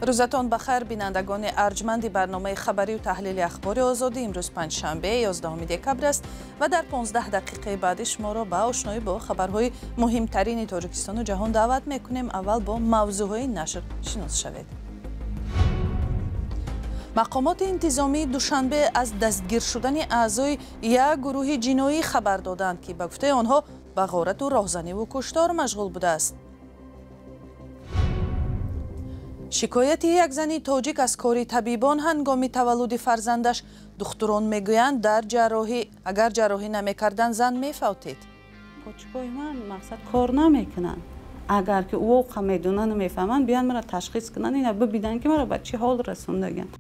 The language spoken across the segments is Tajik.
Рӯзатон ба хайр, бинандагони арҷманди барномаи хабарию таҳлили Ахбори Озодӣ. Имрӯз панҷшанбе, 11 декабр аст ва дар 15 дақиқаи баъдӣ шуморо ба ошноӣ бо хабарҳои муҳимтарини Тоҷикистону ҷаҳон даъват мекунем. Аввал бо мавзӯъҳои нашр шинос шавед. Мақомоти интизомии Душанбе аз дастгир шудани аъзои як гурӯҳи ҷиноӣ хабар доданд, ки ба гуфтаи онҳо ба ғорату роҳзаниву куштор машғул будааст. Шикояти як зани тоҷик аз кори табибон ҳангоми таваллуди фарзандаш. Духтурон мегӯянд, дар ҷарроҳӣ агар ҷарроҳӣ намекарданд, зан мефавтид. Почкои ман мақсад кор намекунанд. Агар ки воқеа медонану мефаҳманд, биён маро ташхис кунанд, ина бибинанд, ки маро ба чӣ ҳол расондаганд.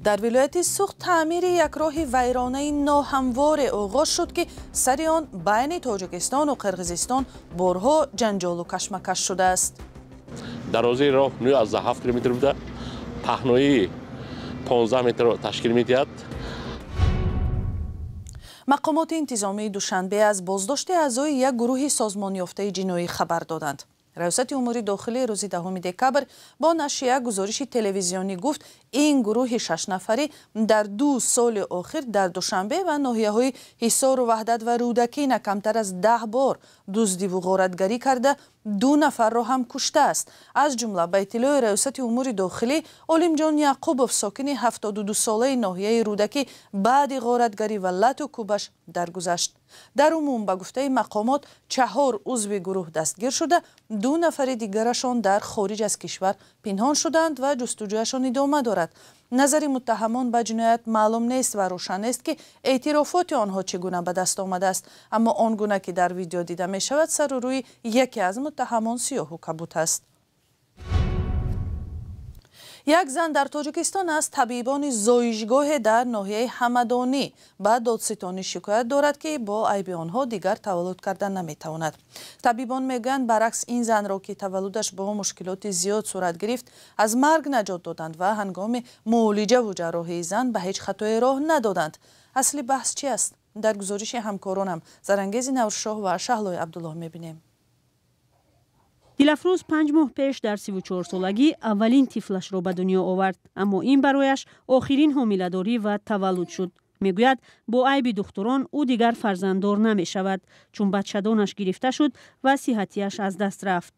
Дар вилояти Суғд таъмири як роҳи вайронаи ноҳамворе оғоз шуд, ки сари он байни Тоҷикистону Қирғизистон борҳо ҷанҷолу кашмакаш шудааст. Дарозии роҳ 9,7 километр буда, паҳноии 15 метрро ташкил медиҳад. Мақомоти интизомии Душанбе аз боздошти аъзои як гурӯҳи созмонёфтаи ҷиноӣ хабар доданд. Раёсати умури дохилӣ рӯзи 10 декабр бо нашри як гузориши телевизионӣ гуфт, ин гурӯҳи шашнафарӣ дар 2 соли охир дар Душанбе ва ноҳияҳои Ҳисору Ваҳдат ва Рӯдакӣ на камтар аз 10 бор дуздиву ғоратгарӣ карда, 2 нафарро ҳам куштааст. Аз ҷумла, ба иттилои Раёсати умури дохилӣ, Олимҷон Яқубов, сокини 72-солаи ноҳияи Рӯдакӣ, баъди ғоратгарӣ ва лату кӯбаш даргузашт. Дар умум, ба гуфтаи мақомот, 4 узви гурӯҳ дастгир шуда, 2 нафари дигарашон дар хориҷ аз кишвар пинҳон шуданд ва ҷустуҷӯяшон идома дорад. Назари муттаҳамон ба ҷиноят маълум нест ва рӯшан нест, ки эътирофоти онҳо чӣ гуна ба даст омадааст. Аммо он гуна ки дар видео дида мешавад, сару рӯи яке аз муттаҳамон сиёҳу кабут аст. Як зан дар Тоҷикистон аз табибони зоишгоҳе дар ноҳияи Ҳамадонӣ ба додситонӣ шикоят дорад, ки бо айби онҳо дигар таваллуд карда наметавонад. Табибон мегӯянд, баръакс, ин занро, ки таваллудаш бо мушкилоти зиёд сурат гирифт, аз марг наҷот доданд ва ҳангоми муолиҷаву ҷарроҳии зан ба ҳеҷ хатое роҳ надоданд. Асли баҳс чи аст? Дар гузориши ҳамкоронам Зарангези Навршоҳ ва Шаҳлои Абдуллоҳ мебинем. Дилафрӯз 5 моҳ пеш дар 34-солагӣ аввалин тифлашро ба дунё овард, аммо ин барояш охирин ҳомиладорӣ ва таваллуд шуд. Мегӯяд, бо айби духтурон ӯ дигар фарзанддор намешавад, чун бачадонаш гирифта шуд ва сиҳатияш аз даст рафт.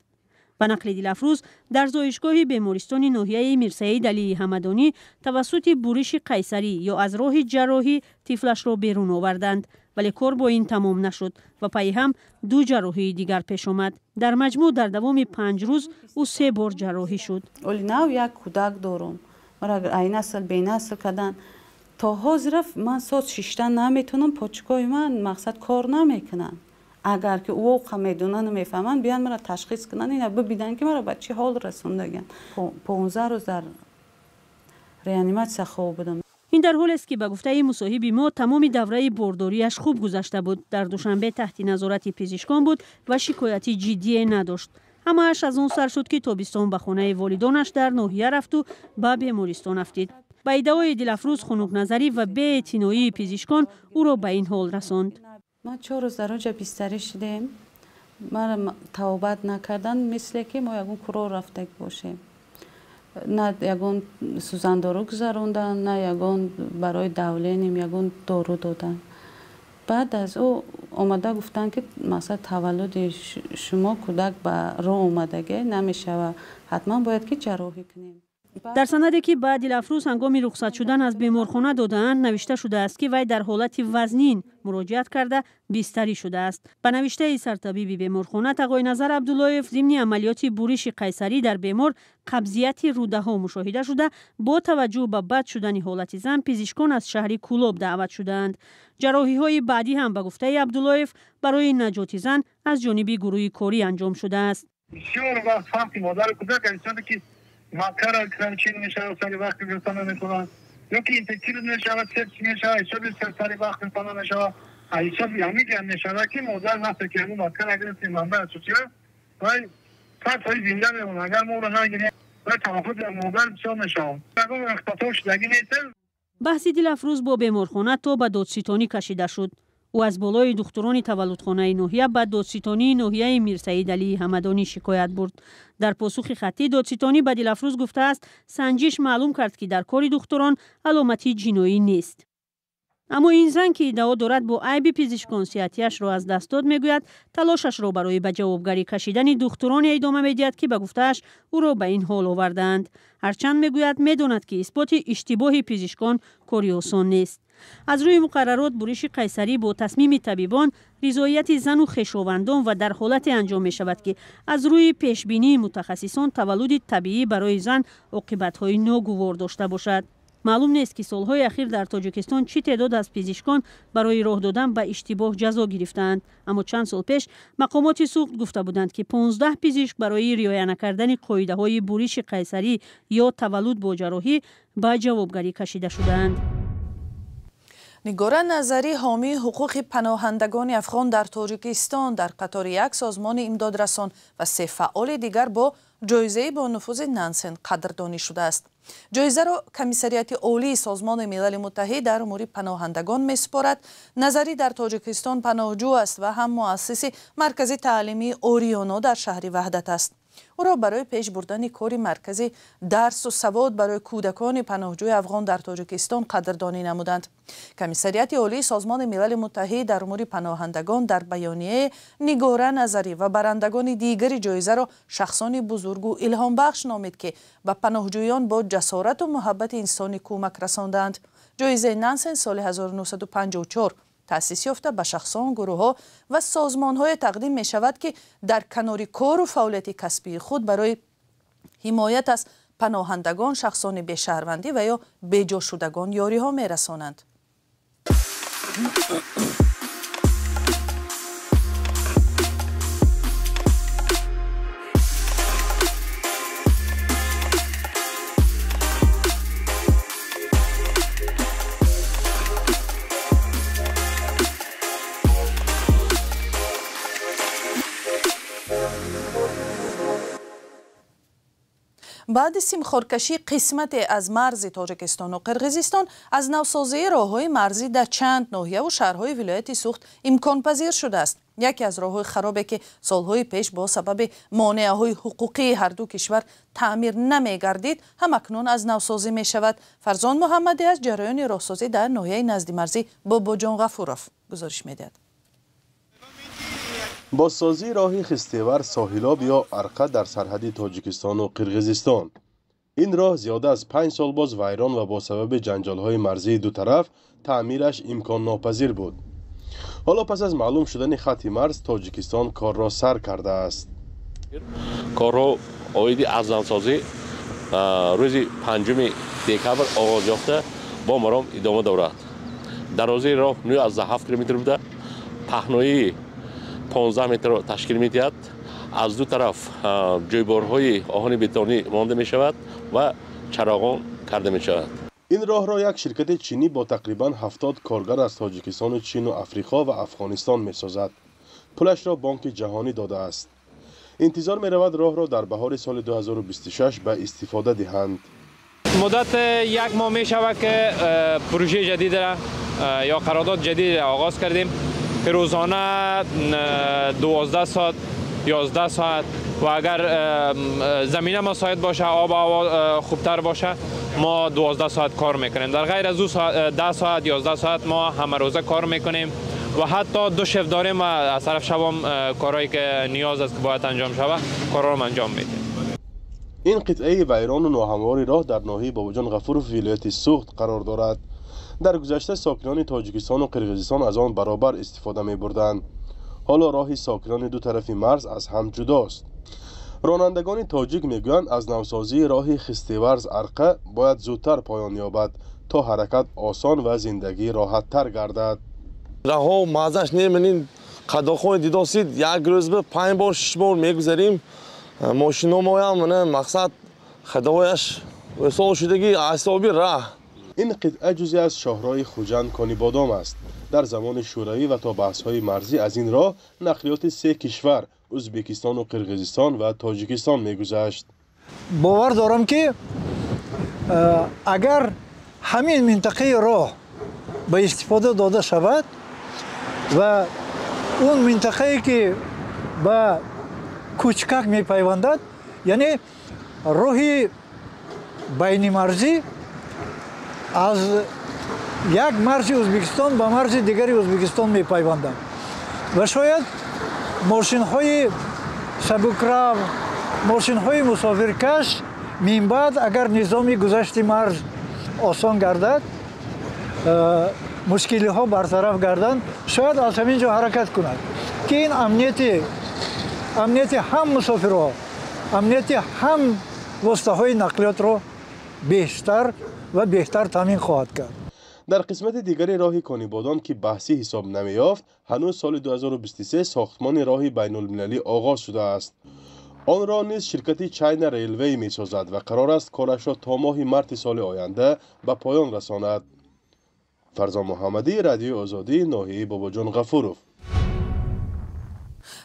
Ба нақли Дилафрӯз, дар зоишгоҳи бемористони ноҳияи Мирсаид Алии Ҳамадонӣ тавассути буриши қайсарӣ ё аз роҳи ҷарроҳӣ тифлашро берун оварданд, вале кор бо ин тамом нашуд ва пайи ҳам 2 ҷарроҳии дигар пеш омад. Дар маҷмӯъ дар давоми 5 рӯз ӯ 3 бор ҷарроҳӣ шуд. Оли нав як кӯдак дорум, мара ай насл бенасл кардан. То ҳозира ман соз шиштан наметавонам, почкои ман мақсад кор намекунанд. Агар ки воқеа медонану мефаҳманд, биён маро ташхис кунанд, ина бибинанд, ки маро ба чӣ ҳол расондаганд. 15 рӯз дар реаниматсия хоб будам. Ин дар ҳолест, ки ба гуфтаи мусоҳиби мо, тамоми давраи бордориаш хуб гузашта буд. Дар Душанбе таҳти назорати пизишкон буд ва шикояти ҷиддие надошт. Ҳамааш аз он сар шуд, ки тобистон ба хонаи волидонаш дар ноҳия рафту ба бемористон афтид. Ба иддаои Дилафрӯз, хунукназарӣ ва беэътиноии пизишкон ӯро ба ин ҳол расонд. Ма 4 рӯз дар онҷа бистарӣ шудем, маро тавобат накарданд, мисле ки мо ягон курор рафтагӣ бошем. На ягон сӯзандору гузаронданд, на ягон барои давлением ягон дору доданд. Баъд аз ӯ омада гуфтанд, ки масалан таваллуди шумо кӯдак ба роҳ омадагӣ намешавад, ҳатман бояд ки ҷарроҳӣ кунем. Дар санаде, ки ба Дилафрӯз ҳангоми рухсат шудан аз беморхона додаанд, навишта шудааст, ки вай дар ҳолати вазнин муроҷиат карда бистарӣ шудааст. Ба навиштаи сартабиби беморхона Тағойназар Абдуллоев, зимни амалиёти буриши қайсарӣ дар бемор қабзияти рӯдаҳо мушоҳида шуда, бо таваҷҷӯҳ ба бад шудани ҳолати зан пизишкон аз шаҳри Кӯлоб даъват шудаанд. Ҷарроҳиҳои баъдӣ ҳам, ба гуфтаи Абдуллоев, барои наҷоти зан аз ҷониби гурӯҳи корӣ анҷом шудааст. Бисёр вақт фарқи модару кӯдак ки макара чин мешавад, сари вақт гирифта наметавонад, ё ки инфексия мешавад, сепсис мешавад, ҳисоби сари вақт гирифта намешавад. Ҳисоби ҳамин гап мешавад, ки модар вақте ки ҳамун макара гирифти, манбаи асосия, вай 100% зинда мемонад. Агар мо ӯро нагирем, вай талафоти модар бисёр мешавад. Ягон хато шудагӣ нест. Баҳси Дилафрӯз бо беморхона то ба додситонӣ кашида шуд. Ӯ аз болои духтурони таваллудхонаи ноҳия ба додситонии ноҳияи Мирсаид Алии Ҳамадонӣ шикоят бурд. Дар посухи хаттӣ додситонӣ ба Дилафрӯз гуфтааст, санҷиш маълум кард, ки дар кори духтурон аломати ҷиноӣ нест. Аммо ин зан, ки иддао дорад бо айби пизишкон сиҳатияшро аз даст дод, мегӯяд талошашро барои ба ҷавобгарӣ кашидани духтуроне идома медиҳад, ки ба гуфтааш ӯро ба ин ҳол овардаанд. Ҳарчанд мегӯяд медонад, ки исботи иштибоҳи пизишкон кори осон нест. Аз рӯи муқаррарот буриши қайсарӣ бо тасмими табибон, ризоияти зану хешовандон ва дар ҳолате анҷом мешавад, ки аз рӯи пешбинии мутахассисон таваллуди табиӣ барои зан оқибатҳои ногувор дошта бошад. Маълум нест, ки солҳои ахир дар Тоҷикистон чӣ теъдод аз пизишкон барои роҳ додан ба иштибоҳ ҷазо гирифтаанд. Аммо чанд сол пеш мақомоти Суғд гуфта буданд, ки 15 пизишк барои риоя накардани қоидаҳои буриши қайсарӣ ё таваллуд бо ҷарроҳӣ ба ҷавобгарӣ кашида шудаанд. Нигора Назарӣ, ҳомии ҳуқуқи паноҳандагони афғон дар Тоҷикистон, дар қатори як созмони имдодрасон ва се фаъоли дигар бо ҷоизаи бонуфузи Нансен қадрдонӣ шудааст. Ҷоизаро Комиссариати Олии Созмони Милали Муттаҳид дар умури паноҳандагон месупорад. Назарӣ дар Тоҷикистон паноҳҷӯ аст ва ҳам муассиси маркази таълимии Ориёно дар шаҳри Ваҳдат аст. Ӯро барои пеш бурдани кори маркази дарсу савод барои кӯдакони паноҳҷӯи афғон дар Тоҷикистон қадрдонӣ намуданд. Комиссариати Олии Созмони Милали Муттаҳид дар умури паноҳандагон дар баёнияе Нигора Назарӣ ва барандагони дигари ҷоизаро шахсони бузургу илҳомбахш номид, ки ба паноҳҷӯён бо ҷасорату муҳаббати инсонӣ кӯмак расондаанд. Ҷоизаи Нансен соли 1954 таъсис ёфта ба шахсон, гурӯҳҳо ва созмонҳое тақдим мешавад, ки дар канори кору фаъолияти касбии худ барои ҳимоят аз паноҳандагон, шахсони бешаҳрвандӣ ва ё беҷошудагон ёриҳо мерасонанд. Баъди симхоркашӣ қисмате аз марзи Тоҷикистону Қирғизистон аз навсозии роҳҳои марзӣ дар чанд ноҳияву шаҳрҳои вилояти Суғд имконпазир шудааст. Яке аз роҳҳои харобе, ки солҳои пеш бо сабаби монеаҳои ҳуқуқии ҳарду кишвар таъмир намегардид, ҳамакнун аз навсозӣ мешавад. Фарзон Муҳаммадӣ аз ҷараёни роҳсозӣ дар ноҳияи наздимарзӣ Бобоҷон Ғафуров гузориш медиҳад. Бозсозии роҳи Хистевар Соҳилоб ё Арқа дар сарҳади Тоҷикистону Қирғизистон. Ин роҳ зиёда аз 5 сол боз вайрон ва бо сабаби ҷанҷолҳои марзии ду тараф таъмираш имконнопазир буд. Ҳоло пас аз маълум шудани хатти марз Тоҷикистон корро сар кардааст. Корҳо оиди азнавсозӣ рӯзи 5 декабр оғоз ёфта бо маром идома дорад. Дарозии роҳ 9,7 километр буда, паҳноии 15 метрро ташкил медиҳад. Аз ду тараф ҷойборҳои оҳани бетонӣ монда мешавад ва чароғон карда мешавад. Ин роҳро як ширкати чинӣ бо тақрибан 70 коргар аз Тоҷикистону Чину Африқо ва Афғонистон месозад. Пулашро Бонки Ҷаҳонӣ додааст. Интизор меравад роҳро дар баҳори соли 2026 ба истифода диҳанд. Муддат як моҳ мешавад, ки пروژаи ҷадидро ё қарордод ҷадидро оғоз кардем. Рӯзона 12 соат, 11 соат ва агар замина мусоид боша, об ҳаво хубтар боша, мо 12 соат кор мекунем. Дар ғайр аз 10 соат, 11 соат мо ҳама рӯза кор мекунем ва ҳатто ду шифт дорем ва аз тараф шабам корҳое ки ниёз аст ки бояд анҷом шавад, корҳоро анҷом медиҳем. Ин қитъаи вайрону ноҳамвори роҳ дар ноҳияи Бобоҷон Ғафуров вилояти Суғд қарор дорад. Дар гузашта сокинони Тоҷикистону Қирғизистон аз он баробар истифода мебурданд. Ҳоло роҳи сокинони ду тарафи марз аз ҳам ҷудост. Ронандагони тоҷик мегӯянд, аз навсозии роҳи Хистеварз Арқа бояд зудтар поён ёбад, то ҳаракат осон ва зиндагӣ роҳаттар гардад. Раҳо мазаш неминин қадохони дидосид, як рӯз ба 5 бор 6 бор мегузарим. Мошиномоям мақсад хадояш весол шудагӣ асоби раҳ. Ин қитъа ҷузе аз шоҳроҳи Хуҷанд Конибодом аст. Дар замони Шӯравӣ ва то баҳсҳои марзӣ аз ин роҳ нақлиёти се кишвар Ӯзбекистону Қирғизистон ва Тоҷикистон мегузашт. Бовар дорам, ки агар ҳамин минтақаи роҳ ба истифода дода шавад, Ва он минтақае ки ба Кучкак мепайвандад, яъне роҳи байнимарзӣ аз як марзи Ӯзбекистон ба марзи дигари Ӯзбекистон мепайвандад ва шояд мошинҳои сабукрав, мошинҳои мусофиркаш минбаъд агар низоми гузашти марз осон гардад, мушкилиҳо бартараф гарданд, шояд аз ҳамин ҷо ҳаракат кунад, ки ин амнияти ҳам мусофирҳо, амнияти ҳам воситаҳои нақлиётро бештар ва беҳтар таъмин хоҳад кард. Дар қисмати дигари роҳи Конибодом, ки баҳсӣ ҳисоб намеёфт, ҳанӯз соли 2023 сохтмони роҳи байнулмилалӣ оғоз шудааст. Онро низ ширкати China Railway месозад ва қарор аст корашро то моҳи марти соли оянда ба поён расонад. Фарзон Муҳаммадӣ, Радиои Озодӣ, ноҳияи Бобоҷон Ғафуров.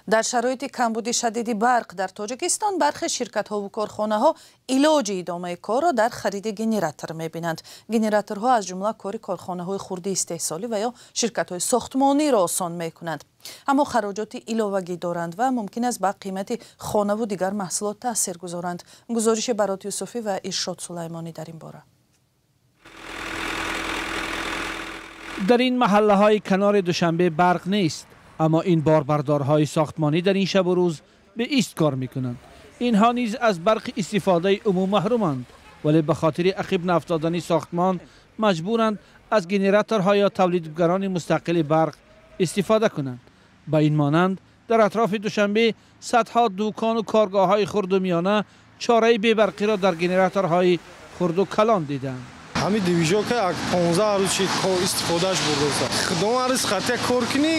Дар шароити камбуди шадиди барқ дар Тоҷикистон бархе ширкатҳову корхонаҳо илоҷи идомаи корро дар хариди генератор мебинанд. Генераторҳо аз ҷумла кори корхонаҳои хурди истеҳсолӣ ва ё ширкатҳои сохтмониро осон мекунанд. Аммо хароҷоти иловагӣ доранд ва мумкин аст ба қимати хонаву дигар маҳсулот таъсир гузоранд. Гузориши Барот Юсуфӣ ва Иршод Сулаймонӣ дар ин бора. Дар ин маҳаллаҳои канори Душанбе барқ нест, аммо ин борбардорҳои сохтмонӣ дар ин шабу рӯз ба ист кор мекунанд. Инҳо низ аз барқи истифодаи умум маҳруманд, вале ба хотири ақиб нафтодани сохтмон маҷбуранд аз генераторҳо ё тавлидгарони мустақили барқ истифода кунанд. Ба ин монанд дар атрофи Душанбе садҳо дукону коргоҳҳои хурду миёна чораи бебарқиро дар генераторҳои хурду калон диданд. Ҳамин движока 15 рӯз шид истифодааш бурдааст. Худо ҳар рӯз хатя кор кунӣ,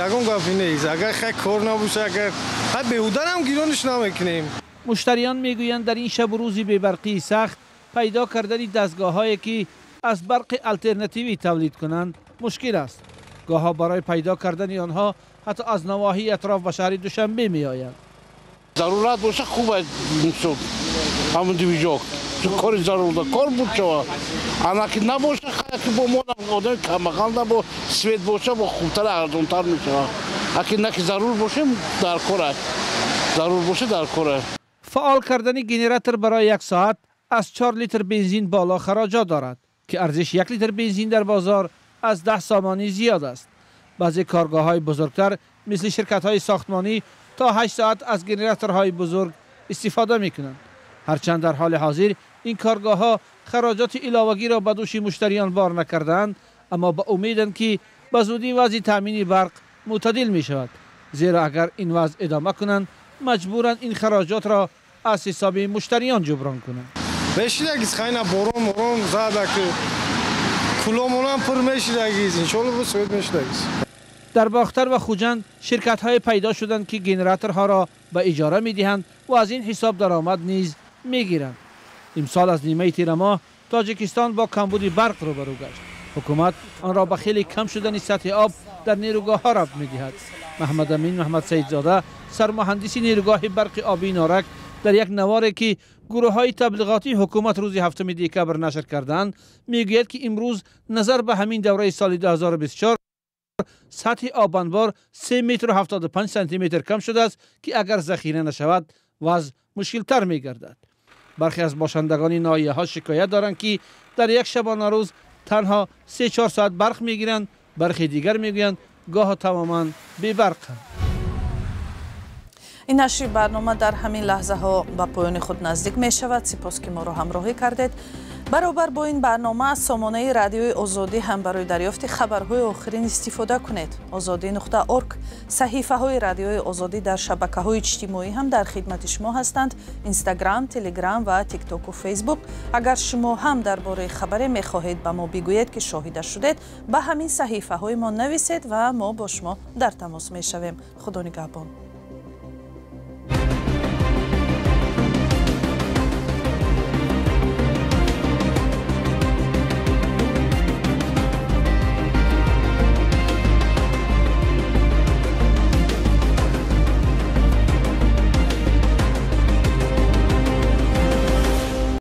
ягон гапи нест. Агар хай кор набоша, агар ҳай беҳударам гирониш намекунем. Муштариён мегӯянд дар ин шабу рӯзи бебарқии сахт пайдо кардани дастгоҳҳое ки аз барқи алтернативӣ тавлид кунанд мушкил аст. Гоҳҳо барои пайдо кардани онҳо ҳатто аз навоҳии атроф ба шаҳри Душанбе меоянд. Зарурат боша хуб аст, ҳамун движок кори зарур кор буд шава. Ана ки набоша, ки бо мо одами камбағал набо свет боша, бо хубтар арзонтар мешава. Аки на ки зарур бошем дар кор аст, зарур боша дар кор аст. Фаъол кардани генератор барои як соат аз 4 литр бензин боло хароҷот дорад, ки арзиши 1 литр бензин дар бозор аз 10 сомонӣ зиёд аст. Баъзе коргоҳҳои бузургтар мисли ширкатҳои сохтмонӣ то 8 соат аз генераторҳои бузург истифода мекунанд. Ҳарчанд дар ҳоли ҳозир ин коргоҳҳо хароҷоти иловагиро ба дӯши муштариён бор накардаанд, аммо ба умеданд ки ба зудӣ вазъи таъмини барқ мӯътадил мешавад, зеро агар ин вазъ идома кунанд маҷбуранд ин хароҷотро аз ҳисоби муштариён ҷуброн кунанд. Мешидагиз хайна борон морон зада ки куломонам пур мешидагиз, иншоалло бо свет мешидагиз. Дар Бохтар ва Хуҷанд ширкатҳое пайдо шуданд ки генераторҳоро ба иҷора медиҳанд ва аз ин ҳисоб даромад низ мегиранд. Имсол аз нимаи тирамоҳ Тоҷикистон бо камбуди барқ рӯбарӯ гашт. Ҳукумат онро ба хеле кам шудани сатҳи об дар нерӯгоҳҳо рабт медиҳад. Маҳмадамин Маҳмадсаидзода, сармуҳандиси нерӯгоҳи барқи обии Норак, дар як наворе ки гурӯҳҳои таблиғотии ҳукумат рӯзи 7 декабр нашр карданд, мегӯяд ки имрӯз назар ба ҳамин давраи соли 2024 сатҳи обанбор 3 метру 75 сантиметр кам шудааст, ки агар захира нашавад вазъ мушкилтар мегардад. Бархе аз бошандагони ноҳияҳо шикоят доранд ки дар як шабонарӯз танҳо 3-4 соат барқ мегиранд, бархе дигар мегӯянд гоҳо тамоман бебарқанд. Ин нашри барнома дар ҳамин лаҳзаҳо ба поёни худ наздик мешавад. Сипос ки моро ҳамроҳӣ кардед. Баробар бо ин барнома аз сомонаи Радиои Озодӣ ҳам барои дарёфти хабарҳои охирин истифода кунед. Озодӣ.org. Саҳифаҳои Радиои Озодӣ дар шабакаҳои иҷтимоӣ ҳам дар хидмати шумо ҳастанд: Инстаграм, Телеграм ва Тиктоку Фейсбук. Агар шумо ҳам дар бораи хабаре мехоҳед ба мо бигӯед ки шоҳида шудед, ба ҳамин саҳифаҳои мо нависед ва мо бо шумо дар тамос мешавем. Худо нигаҳбон.